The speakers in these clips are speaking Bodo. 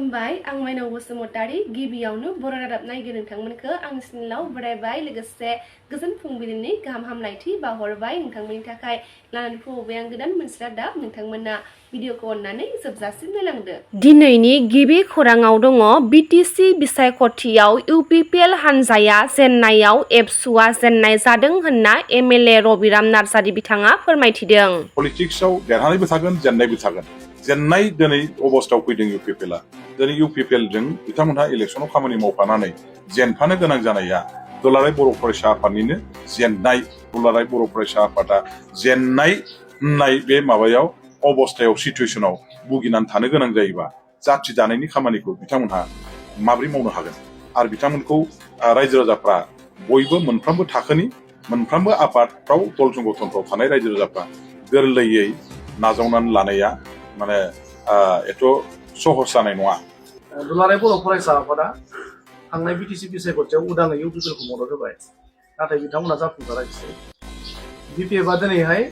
खुलुमबाय आं माइनाव बसुमतारी गिबियावनो बर' रादाब नायगिरि नोंथांमोनखौ आंनि चेनेलाव बरायबाय लोगोसे गोजोन फुंबिलिनि गाहाम हामलायथि बावहरबाय नोंथांमोननि थाखाय लानानै फैबाय आं गोदान मोनसे रादाब नोंथांमोना भिडिअखौ अननानै जोबजासिम नायलांदो। दिनैनि गिबि खौराङाव दङ बिटिसि बिसायख'थियाव इउपिपिएल हानजाया जेननायाव एबसुआ जेननाय जादों होनना एमएलए रबिराम नार्जारी बिथाङा फोरमायथिदों। पलिटिक्सआव देरहानायबो थागोन जेननायबो थागोन। जेननाय दिनै अबस्थायाव फैदों इउपिपिएलआ दिनै इउपिपिएलजों बिथांमोनहा इलेक्सनाव खामानि मावफानानै जेनफानो गोनां जानाया दुलाराय बर' फरायसा आफादनिनो जेननाय दुलाराय बर' फरायसा आफादा जेननाय होननाय बे माबायाव अबस्थायाव सिचुवेसनाव भुगिनानै थानो गोनां जायोबा जाथि दानायनि खामानिखौ बिथांमोनहा माबोरै मावनो हागोन आरो बिथांमोनखौ रायजो राजाफ्रा बयबो मोनफ्रोमबो थाखोनि मोनफ्रोमबो आफादफ्राव दल संगठनफ्राव थानाय रायजो राजाफ्रा गोरलैयै नाजावनानै लानाया माने एथ' सहज जानाय नङा। दुलाराय बर' फरायसा आफादा थांनाय बिटिसि बिसायख'थियाव उदाङै इउपिपिएलखौ मदद होबाय नाथाय बिथांमोना जाफुंसाराखिसै। बिपिएफआ दिनैहाय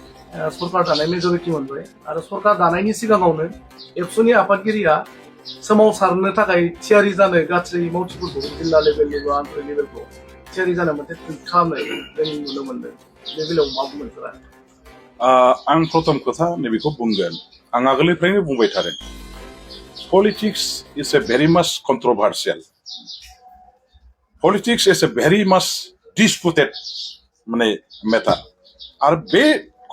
सरकार दानाय मेजरिटि मोनबाय आरो सरकार दानायनि सिगाङावनो एबसुनि आफादगिरिया सोमावसारनो थाखाय थियारि जानो गासै मावथिफोरखौ जिल्ला लेभेल एबा आनसलिक लेभेलखौ थियारि जानो मोनसे ट्रिट खालामनाय जों नुनो मोनदों। बे बेलायाव मा बुंगोन सारा? आं प्रथम खोथा नैबेखौ बुंगोन आं आगोलनिफ्रायनो बुंबाय थादों पलिटिक्स इज ए भेरि माच कन्ट्रभार्सियेल पलिटिक्स इज ए भेरि माच डिसपुटेड माने मेटार आरो बे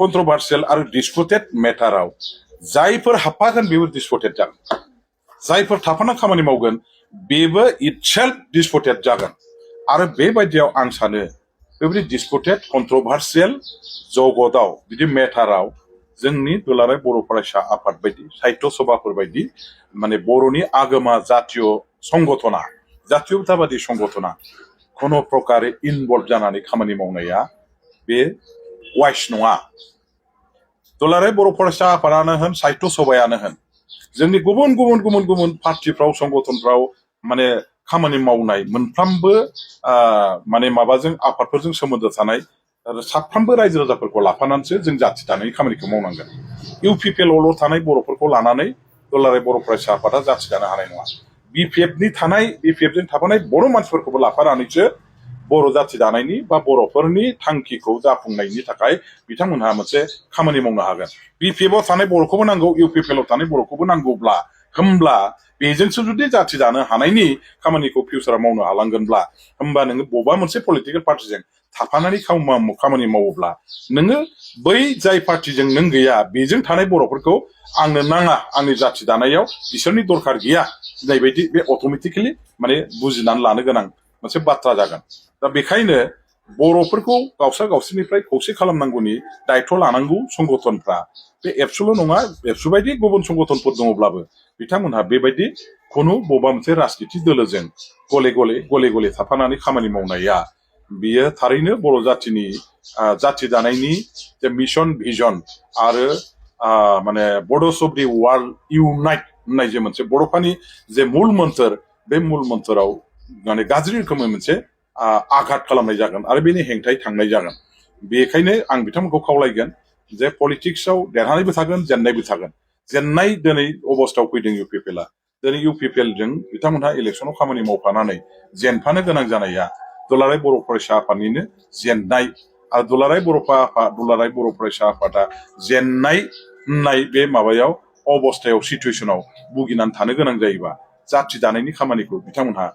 कन्ट्रभार्सियेल आरो डिसपुटेड मेटाराव जायफोर हाबफागोन बेबो डिसपुटेड जागोन जायफोर थाफाना खामानि मावगोन बेबो इटसेल्फ डिसपुटेड जागोन आरो बेबायदियाव आं सानो बेबायदि डिसपुटेड कन्ट्रभार्सियेल जगतआव बिदि मेटाराव जोंनि दुलाराय बर' फरायसा आफाद बायदि साहित्य सभाफोर बायदि माने बर'नि आगोमा जातीय संगठना जातीयताबादि संगठना खुनु प्रकारे इनभल्भ जानानै खामानि मावनाया बे वाइस नङा। दुलाराय बर' फरायसा आफादानो होन साहित्य सभायानो होन जोंनि गुबुन गुबुन गुबुन गुबुन पार्टिफ्राव संगठनफ्राव माने खामानि मावनाय मोनफ्रोमबो माने माबाजों आफादफोरजों सोमोन्दो थानाय साफ्रोमबो रायजो राजाफोरखौ लाफानानैसो जों जाथि दानायनि खामानिखौ मावनांगोन। इउपिपिएलआवल' थानाय बर'फोरखौ लानानै दुलाराय बर' फरायसा आफादा जाथि दानो हानाय नङा। बिपिएफजों थाफानाय बर' मानसिफोरखौबो लाफानानैसो बर' जाथि दानायनि बा बर'फोरनि थांखिखौ जाफुंनायनि थाखाय बिथांमोनहा मोनसे खामानि मावनो हागोन। बिपिएफआव थानाय बर'खौबो नांगौ इउपिपिएलआव थानाय बर'खौबो नांगौब्ला होमब्ला बेजोंसो जुदि जाथि दानो हानायनि खामानिखौ फिउचाराव मावनो हालांगोनब्ला होमबा नोङो बबेबा मोनसे पलिटिकेल पार्टिजों थाफानानै खामानि मावोब्ला नोङो बै जाय पार्टिजों नों गैया बेजों थानाय बर'फोरखौ आंनो नाङा आंनि जाथि दानायाव बिसोरनि दरखार गैया होननाय बायदि बे अट'मेटिकेलि माने बुजिनानै लानो गोनां मोनसे बाथ्रा जागोन। दा बेखायनो बर'फोरखौ गावसोरनिफ्राय खौसे खालामनांगौनि दायथ' लानांगौ संगठनफ्रा बे एबसुल' नङा एबसु बायदि गुबुन संगठनफोर दङब्लाबो बिथांमोनहा बेबायदि खुनु बबेबा मोनसे राजनिथि दोलोजों गले गले थाफानानै खामानि मावनाया बियो थारैनो बर' जाथिनि जाथि दानायनि जे मिशन भिजन आरो माने बड'स अफ दि वर्ल्ड इउनाइट होननाय जे मोनसे बड'फानि जे मुल मोन्थोर बे मुल मोन्थोराव माने गाज्रि रोखोमै मोनसे आघात खालामनाय जागोन आरो बेनि हेंथायै थांनाय जागोन। बेखायनो आं बिथांमोनखौ खावलायगोन जे पलिटिक्सआव देरहानायबो थागोन जेननायबो थागोन। जेननाय दिनै अबस्थायाव फैदों इउपिपिएलआ दिनै इउपिपिएलजों बिथांमोनहा इलेक्सनाव खामानि मावफानानै जेनफानो गोनां जानाया दुलाराय बर' फरायसा आफादनिनो जेननाय आरो दुलाराय बर' फरायसा आफादा जेननाय होननाय बे माबायाव अबस्थायाव सिचुवेसनाव भुगिनानै थानो गोनां जायोबा जाथि दानायनि खामानिखौ बिथांमोनहा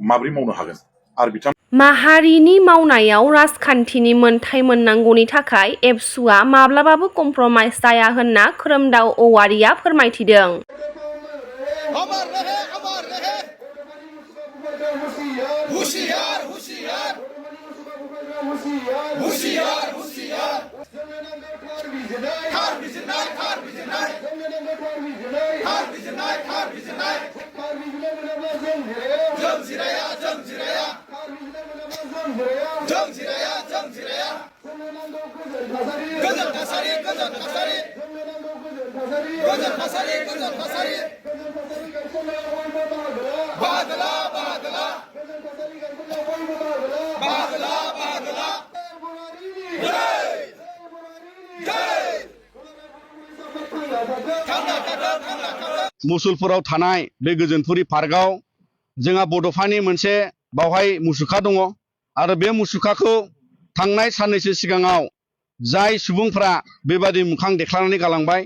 माबोरै मावनो हागोन आरो माहारिनि मावनायाव राजखान्थिनि मोनथाय मोननांगौनि थाखाय एबसुआ माब्लाबाबो कमप्रमाइज जाया होनना खोरोमदाव औवारिया फोरमायथिदों। मुसलपुराव थानाय बे गोजोनपुरि पार्कआव जोंहा बड'फानि मोनसे बावहाय मुसुखा दङ आरो बे मुसुखाखौ थांनाय साननैसो सिगाङाव जाय सुबुंफ्रा बेबादि मोखां देख्लानानै गालांबाय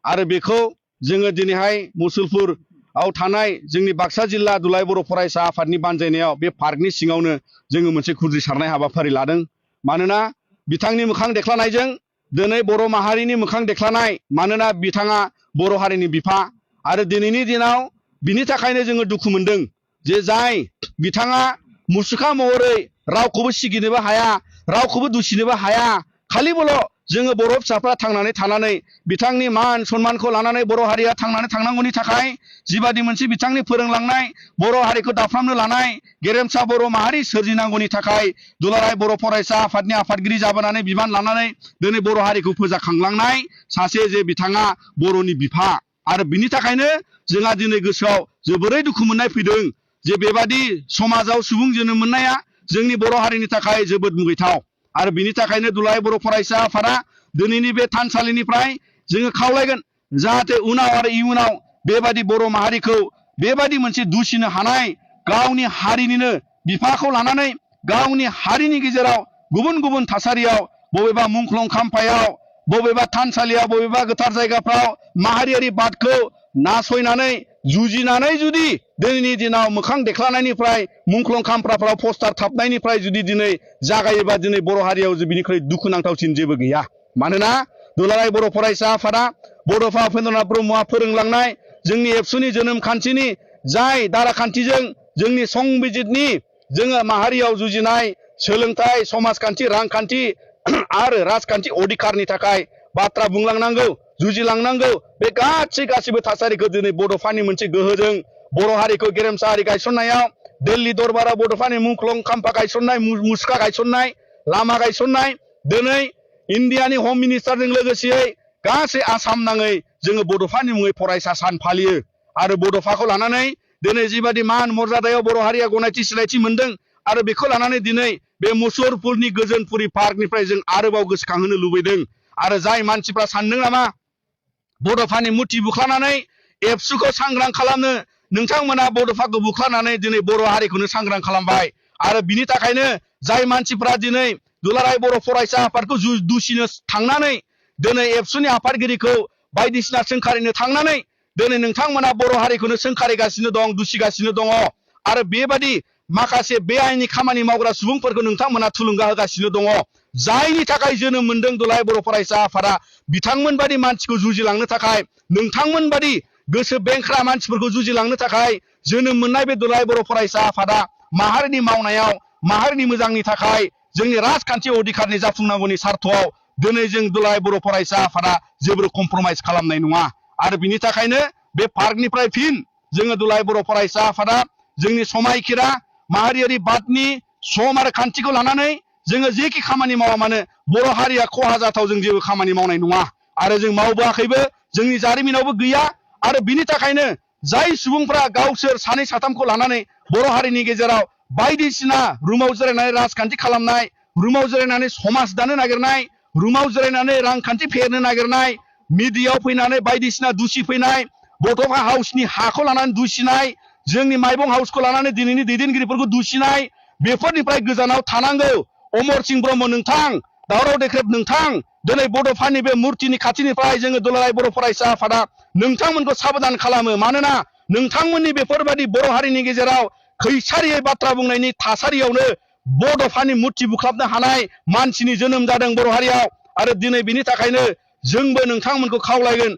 आरो बेखौ जोङो दिनैहाय मुसलपुराव थानाय जोंनि बाक्सा जिल्ला दुलाराय बर' फरायसा आफादनि बानजायनायाव बे पार्कनि सिङावनो जोङो मोनसे खुद्रिसारनाय हाबाफारि लादों मानोना बिथांनि मोखां देख्लानायजों दिनै बर' माहारिनि मोखां देख्लानाय मानोना बिथाङा बर' हारिनि बिफा आरो दिनैनि दिनाव बिनि थाखायनो जोङो दुखु मोनदों जे जाय बिथाङा मुसुखा महरै रावखौबो सिगिनोबो हाया रावखौबो दुसिनोबो हाया खालिबोल' जोङो बर' फिसाफ्रा थांनानै थानानै बिथांनि मान सन्मानखौ लानानै बर' हारिया थांनानै थांनांगौनि थाखाय जिबादि मोनसे बिथांनि फोरोंलांनाय बर' हारिखौ दाफ्रामनो लानाय गेरेमसा बर' माहारि सोरजिनांगौनि थाखाय दुलाराय बर' फरायसा आफादनि आफादगिरि जाबोनानै बिबान लानानै दिनै बर' हारिखौ फोजाखांलांनाय सासे जे बिथाङा बर'नि बिफा आरो बिनि थाखायनो जोंहा दिनै गोसोआव जोबोरै दुखु मोननाय फैदों जे बेबादि समाजाव सुबुं जोनोम मोननाया जोंनि बर' हारिनि थाखाय जोबोद मुगैथाव आरो बिनि थाखायनो दुलाराय बर' फरायसा आफादा दिनैनि बे थानसालिनिफ्राय जोङो खावलायगोन जाहाथे उनाव आरो इयुनाव बेबादि बर' माहारिखौ बेबादि मोनसे दुसिनो हानाय गावनि हारिनिनो बिफाखौ लानानै गावनि हारिनि गेजेराव गुबुन गुबुन थासारियाव बबेबा मुंख्लं खाम्फायाव बबेबा थानसालियाव बबेबा गोथार जायगाफ्राव माहारियारि बादखौ नासयनानै जुजिनानै जुदि दिनैनि दिनाव मोखां देख्लानायनिफ्राय मुंख्लं खाम्फाफ्राव पस्टार थाबनायनिफ्राय जुदि दिनै जागायोबा दिनै बर' हारियाव बिनिख्रुइ दुखुनांथावसिन जेबो गैया मानोना दुलाराय बर' फरायसा आफादा बड'फा उपेन्द्रनाथ ब्रह्मआ फोरोंलांनाय जोंनि एबसुनि जोनोम खान्थिनि जाय दाराखान्थिजों जोंनि संबिजितनि जोङो माहारियाव जुजिनाय सोलोंथाइ समाजखान्थि रांखान्थि आरो राजखान्थि अधिकारनि थाखाय बाथ्रा बुंलांनांगौ जुजिलांनांगौ बे गासिबो थासारिखौ दिनै बड'फानि मोनसे गोहोजों बर' हारिखौ गेरेमसा हारि गायसननायाव दिल्ली दरबाराव बड'फानि मुंख्लं खाम्फा गायसननाय मुसुखा गायसननाय लामा गायसननाय दिनै इन्डियानि हम मिनिस्टारजों लोगोसेयै गासै आसाम नाङै जोङो बड'फानि मुङै फरायसा सान फालियो आरो बड'फाखौ लानानै दिनै जिबादि मान मर्यादायाव बर' हारिया गनायथि सिनायथि मोनदों आरो बेखौ लानानै दिनै बे मुसलपुरनि गोजोनपुरि पार्कनिफ्राय जों आरोबाव गोसोखांहोनो लुबैदों आरो जाय मानसिफ्रा सानदों नामा बड'फानि मुर्ति बुख्लानानै एबसुखौ सांग्रां खालामनो नोंथांमोना बड'फाखौ बुख्लानानै दिनै बर' हारिखौनो सांग्रां खालामबाय आरो बिनि थाखायनो जाय मानसिफ्रा दिनै दुलाराय बर' फरायसा आफादखौ दुसिनो थांनानै दिनै एबसुनि आफादगिरिखौ बायदिसिना सोंखारिनो थांनानै दिनै नोंथांमोना बर' हारिखौनो सोंखारिगासिनो दं दुसिगासिनो दङ आरो बेबादि माखासे बेआइनि खामानि मावग्रा सुबुंफोरखौ नोंथांमोना थुलुंगा होगासिनो दङ जायनि थाखाय जोनोम मोनदों दुलाराय बर' फरायसा आफादा बिथांमोन बादि मानसिखौ जुजिलांनो थाखाय नोंथांमोन बादि गोसो बेंख्रा मानसिफोरखौ जुजिलांनो थाखाय जोनोम मोननाय बे दुलाराय बर' फरायसा आफादा माहारिनि मावनायाव माहारिनि मोजांनि थाखाय जोंनि राजखान्थि अधिकारनि जाफुंनांगौनि सार्थआव दिनै जों दुलाराय बर' फरायसा आफादा जेबो कमप्रमाइज खालामनाय नङा आरो बिनि थाखायनो बे पार्कनिफ्राय फिन जोङो दुलाराय बर' फरायसा आफादा जोंनि समायखिरा माहारियारि बादनि सम आरो खान्थिखौ लानानै जोङो जेखि खामानि मावा मानो बर' हारिया खहा जाथाव जों जेबो खामानि मावनाय नङा आरो जों मावबोआखैबो जोंनि जारिमिनावबो गैया आरो बिनि थाखायनो जाय सुबुंफ्रा गावसोर सानै साथामखौ लानानै बर' हारिनि गेजेराव बायदिसिना रुमाव जिरायनानै राजखान्थि खालामनाय रुमाव जिरायनानै समाज दानो नागिरनाय रुमाव जिरायनानै रांखान्थि फेहेरनो नागिरनाय मिडियायाव फैनानै बायदिसिना दुसि फैनाय बड'फा हाउसनि हाखौ लानानै दुसिनाय जोंनि माइबं हाउसखौ लानानै दिनैनि दैदेनगिरिफोरखौ दुसिनाय बेफोरनिफ्राय गोजानाव थानांगौ अमर सिंह ब्रह्म नोंथां दावराव देख्रेब नोंथां दिनै बड'फानि बे मुर्तिनि खाथिनिफ्राय जोङो दुलाराय बर' फरायसा आफादा नोंथांमोनखौ साबधान खालामो मानोना नोंथांमोननि बेफोरबायदि बर' हारिनि गेजेराव खैसारियै बाथ्रा बुंनायनि थासारियावनो बड'फानि मुर्ति बुख्लाबनो हानाय मानसिनि जोनोम जादों बर' हारियाव आरो दिनै बिनि थाखायनो जोंबो नोंथांमोनखौ खावलायगोन